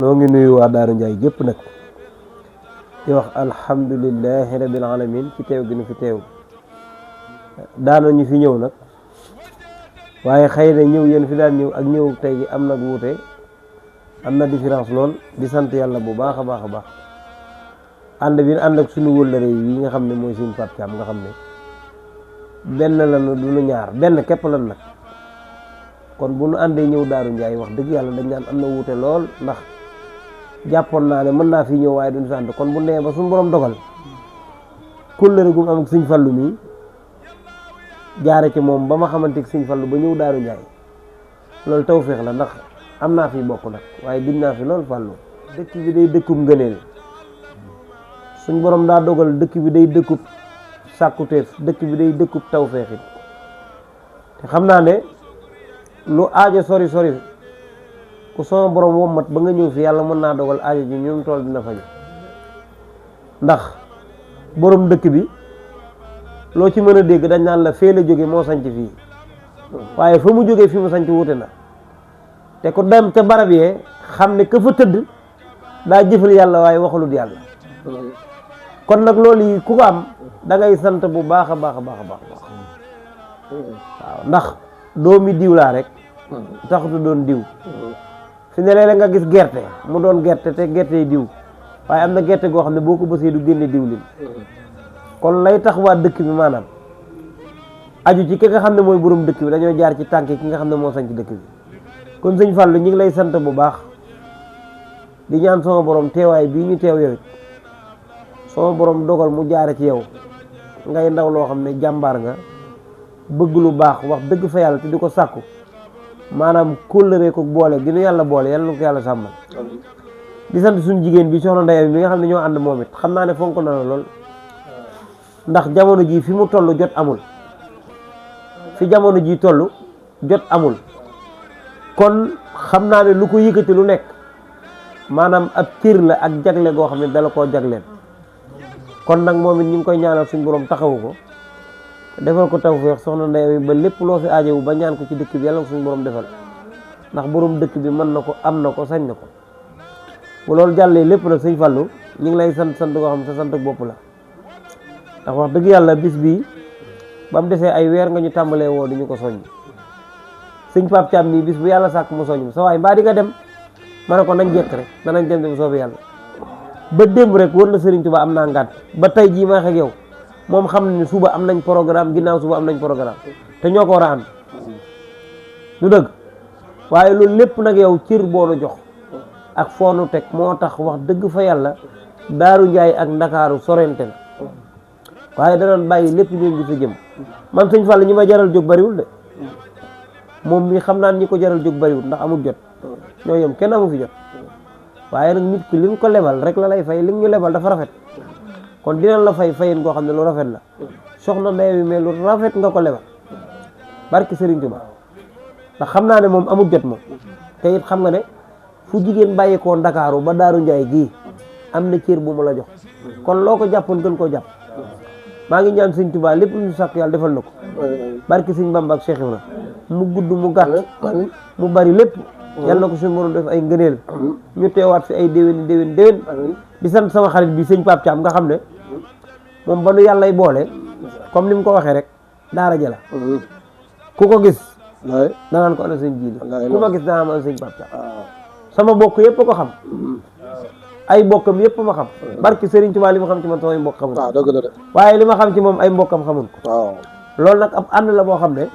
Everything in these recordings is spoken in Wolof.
noo ngi nuyu waa Daaru Njaay gépp nag di wax alhamdulillahi rabbil alamin ci teew gi nu fi teew daana ñu fi ñëw nag waaye xëy na ñëw yéen fi daan ñëw ak ñëw tey gi am nag wuute am na différence lool di sant yàlla bu baax a baax a baax ànd bi ànd ak suñu wëllëre yi nga xam ne mooy suñu Pape Thiam nga xam ne benn lanu du nu ñaar benn képp lan nag kon bu nu àndee ñëw Daaru Njaay wax dëgg yàlla dañ naan am na wuute lool ndax jàppoon naa ne mën naa fi ñëw waaye duñ sant kon bu nee ba suñu borom dogal kóllëre gu mu am ak Sëñ Fallu mi jaare ci moom ba ma xamante ak Sëñ Fallu ba ñëw Daaru Njaay loolu tawféex la ndax am naa fi bokk nag waaye gis naa fi loolu Fallu dëkk bi day dëkkub ngëneel suñ borom daa dogal dëkk bi day dëkkub sàkkuteef dëkk bi day dëkkub tawféexit te xam naa ne lu aajo sori sori ku sama borom wommat ba nga ñëw fi yàlla mën naa dogal aajo ji ñoom tool dina faju ndax borom dëkk bi loo ci mën a dégg dañ naan la fee la jóge moo sanc fii waaye fa mu jógee fi mu sanc wute na te ku dem ca barab yee xam ne ka fa tëdd daa jëfal yàlla waaye waxalut yàlla kon nag loolu yi ku ko am da ngay sant bu baax a baax a baax a baax waaw ndax doomi diw laa rek taxutu doon diw fi ne léeg-léeg nga gis gerte mu doon gerte te gerte yi diw waaye am na gerte goo xam ne boo ko bësee du génne diwlin kon lay tax waa dëkk bi maanaam aju ci ki nga xam ne mooy borom dëkk bi dañoo jaar ci tànk ki nga xam ne moo sañ ci dëkk bi kon Sëñ Fallu ñu ngi lay sant bu baax di ñaan sama borom teewaay bii ñu teew yow it sama borom dogal mu jaare ci yow ngay ndaw loo xam ne jàmbaar nga bëgg lu baax wax dëgg fa yàlla te di ko sàkku maanaam kóllëre ko boole gi nu yàlla boole yàlla na ko yàlla sàmmal di sant suñu jigéen bi soxna Ndeye bi nga xam ne ñoo ànd moom it xam naa ne fonk na la lool ndax jamono ji fi mu toll jot amul fi jamono ji toll jot amul kon xam naa ne lu ko yëkkati lu nekk maanaam ab cër la ak jagle goo xam ne dala koo jagleen kon nag moom it ñu ngi koy ñaanal suñu borom taxawu ko defal ko tawfeex soxna Ndeye ba lépp loo fi aajowu ba ñaan ko ci dëkk bi yàlla ko suñu borom defal ndax borom dëkk bi mën na ko am na ko sañ na ko bu loolu jàllee lépp nag Sëñ Fallu ñu ngi lay sant sant goo xam sa sant bopp la ndax wax dëgg yàlla bis bii ba mu desee ay weer nga ñu tàmbalee woo di ñu ko soññ Sëñ Pape Thiam nii bis bu yàlla sàkk mu soññ sa waay mbaa di nga dem ma ne ko nañ jekk rek danañ dem bu soobee yàlla ba démb rek wër na Serigne Touba am naa ngànt ba tey jii ma wax ak yow moom xam ne suba am nañ programme ginnaaw suba am nañ programme te ñoo ko war a ànd du dëgg waaye loolu lépp nag yow cër boo nu jox ak foonu teg moo tax wax dëgg fa yàlla Daaru Njaay ak Ndakaaru sorente na waaye danañ bàyyi lépp ñoom gi sa jëm man Sëñ Fallu ñi ma jaral jóg bariwul de moom mi xam naa ñi ko jaral jóg bariwul ndax amul jot ñoo yem kenn amu fi jot waaye nag nit ki li nga ko lebal rek la lay fay li nga ñu lebal dafa rafet kon dinañ la fay fayin koo xam ne lu rafet la soxna Ndeye bi mais lu rafet nga ko lebal barki Serigne Touba ndax xam naa ne moom amul jot moom te it xam nga ne fu jigéen bàyyi koo Ndakaaru ba Daaru Njaay gii am na cër bu mu la jox kon loo ko jàppoon gën koo jàpp maa ngi ñaan Sëñ Touba lépp lu ñu sàkk yàlla defal na ko barki Sëñ Bamba ak Cheikh Ibra mu gudd mu gàtt mu bari lépp yàlla na ko suñu borom def ay ngëneel ñu teewaat fi ay déwén di sant sama xarit bi Sëñ Pape Thiam nga xam ne moom ba nu yàllay boole comme ni mu ko waxee rek daara jëla ku ko gis danaan ko ana sëñ jiili ku ma gis danaa ma ana Sëñ Pape Thiam sama bokk yëpp ko xam ay mbokkam yëpp ma xam barki Serigne Touba li ma xam ci man samay mbokk xamul waaye li ma xam ci moom ay mbokkam xamul ko loolu nag ab ànd la boo xam ne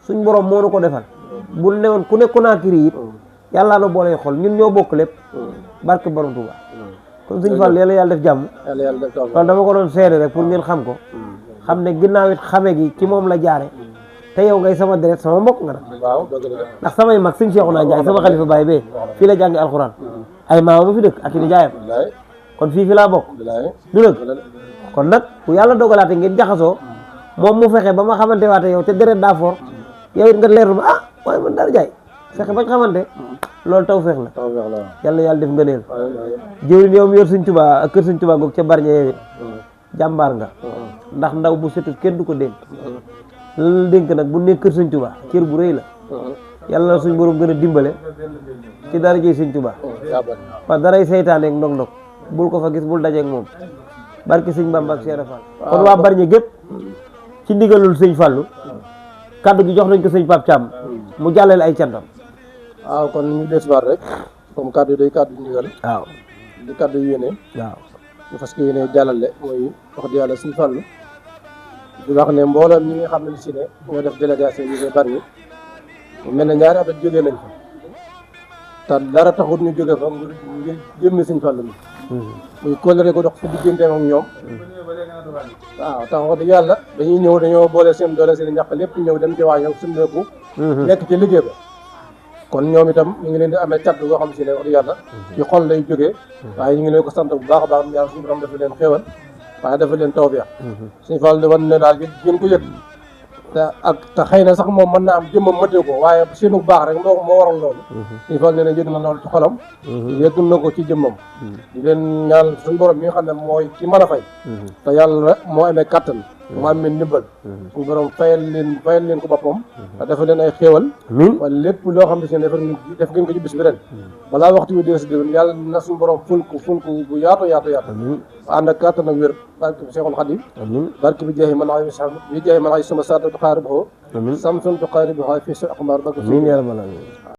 suñ borom moo nu ko defal bu newoon ku nekku naa kiri it yàllaa na boole xol ñun ñoo bokk lépp barke borom Touba kon Sëñ Fall yàlla def jàmm kon dama ko doon seede rek pour ngeen xam ko xam ne ginnaaw it xame gi ci moom la jaare te yow ngay sama deret sama mbokk nga nag ndax samay mag Sëñ Seexuna Njaay sama xalifa baay bee fii la jàngi alxuraan ay maama ma fi dëkk ak i nijaayam kon fii laa bokk du dëgg kon nag bu yàlla dogalaate ngeen jaxasoo moom mu fexe ba ma xamante waate yow te deret daa foor yow it nga leerlu ma waaye man Daaru Njaay fexe bañ xamante loolu tawfeex la yàlla def nga neel jëwriñ yow mi yor Sëñ Tuubaa ak kër Sëñ Tuubaa goog ca Barñe yow it jàmbaar nga ndax ndaw bu setut kenn du ko dénk la dénk nag bu nekk kër Sëñ Tuubaa cër bu rëy la yàlla na suñ borom gën a dimbale ci dara jëy Sëñ Tuubaa parce que daray seytaane ak ndog-ndog bul ko fa gis bul dajeeg moom barki sëñ Bamba ak Cheikh Fall kon waa Bargny gépp ci ndigalul sëñ Fallou kaddu gi jox nañ ko sëñ Pape Thiam mu jàllale ay cantam. waaw kon ñu desuwaat rek comme kaddu day kaddu ndigal. waaw di kaddu yéene. waaw ñu fas ko yéene jàllale mooy wax dëgg yàlla sëñ Fallou di wax ne mboolem ñi nga xam ne si ne ñoo def délégation yi ne Bargny mu mel ne ñaari at jógee nañ fa te dara taxut ñu jóge fa ngir jëmmi sëñ Fallou mi muy kóllëre ko dox fa digganteem ak ñoom waaw tax wax dëgg yàlla dañuy ñëw dañoo boole seen doole seen ñàkk lépp ñëw dem ci waa ñoom suñu nekk ci liggéey ba kon ñoom itam ñu ngi leen di amee cat boo xam si ne wax dëgg yàlla ci xol lay jógee waaye ñu ngi leen ko sant bu baax a baax yàlla suñu borom dafa leen xéwal waaye dafa leen tawfeex suñu Fall di wan ne daal gën ko yëg te xëy na sax moom mën na am jëmmam mëtee ko waaye seenu baax rek moo waral loolu suñu Fall nee na yëg na loolu ci xolam yëg na ko ci jëmmam di leen ñaan suñu borom mi nga xam ne mooy ki mën a fay te yàlla moo amee kattan mu amee ndimbal suñu borom fayal leen ko boppam te dafa leen ay xéewal wala lépp loo xam ne si def ngeen ko ci bis bi ren balaa waxtu bi dee si déwén yàlla na suñu borom ful ko bu yaatu ànd ak kattan ak wér barke bi Seexul Xadiim barke bi jeexi man ay sama saata tuqaaribuhu samsun tuqaaribuha fi sa aqmar barke